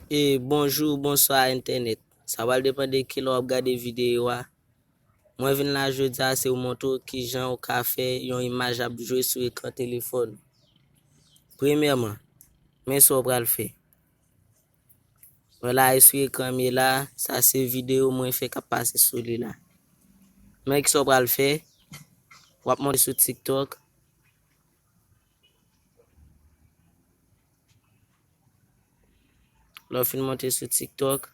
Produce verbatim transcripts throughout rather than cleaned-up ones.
E bonjou, bonswa entènèt. Sa pral depann de kilè w ap gade videyo a. Mwen vin la jodi a, se pou montre w kijan ou ka fè yon imaj ap jwe sou ekran telefòn ou. Premyèman, men sa w pral fè. Vwala, e sou ekran m ye la, sa se videyo mwen fè k ap pase sou li la. Men kisa w pral fè, w ap monte sou TikTok. Lè w fin monte sou TikTok,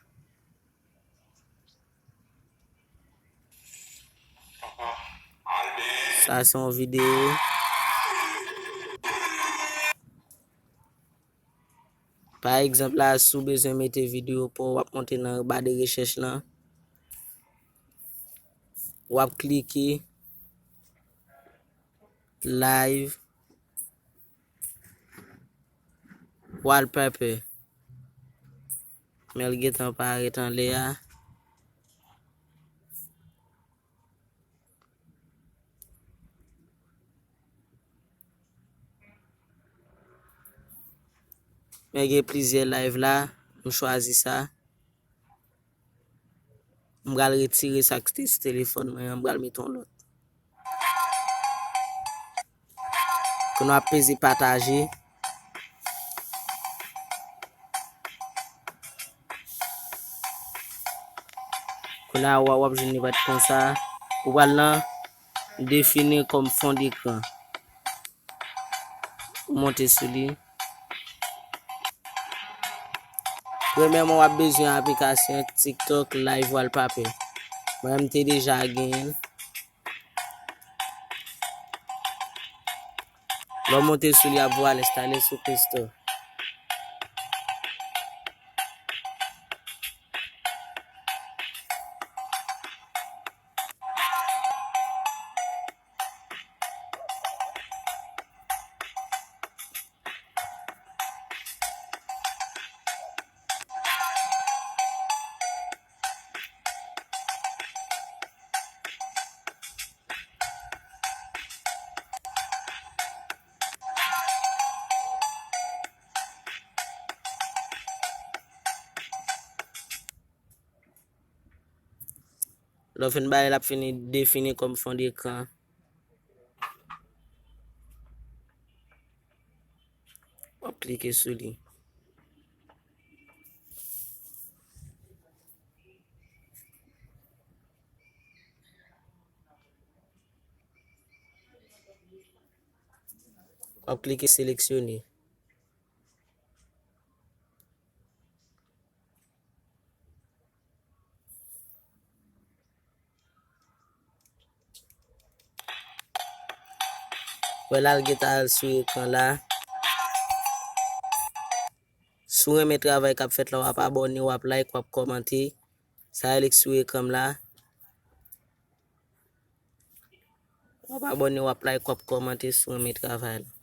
sa se yon videyo. Pa egzanp la, si w bezwen mete videyo pa w, w ap monte nan ba de rechèch lan. W ap klike live wallpaper. Men l gentan parèt anlè a. Men gen plizyè live la, m chwazi sa. M pral retire sa k te sou telefòn mwen an, m pral mete yon lòt. Kounye a w ap peze pataje. Kounye a w ap jwenn li parèt konsa. Ou pral nan définir comme fond d'écran. Ou monte sou li. Premyèman, w ap bezwen aplikasyon TikTok Live Wallpaper. Mwen, m te deja genyen l. Lè w monte sou li, ap voye al enstale sou Play Store. Lè w fin ba li, l ap fini defini kòm fon dekran. W ap klike sou li. W ap klike seleksyone. Wè la, l gentan al sou ekran la. Si w renmen travay k ap fèt la, w ap abòne, w ap like, w ap kòmante. Sa e li k sou ekran m la. W ap abòne, w ap like, w ap kòmante si w renmen travay la.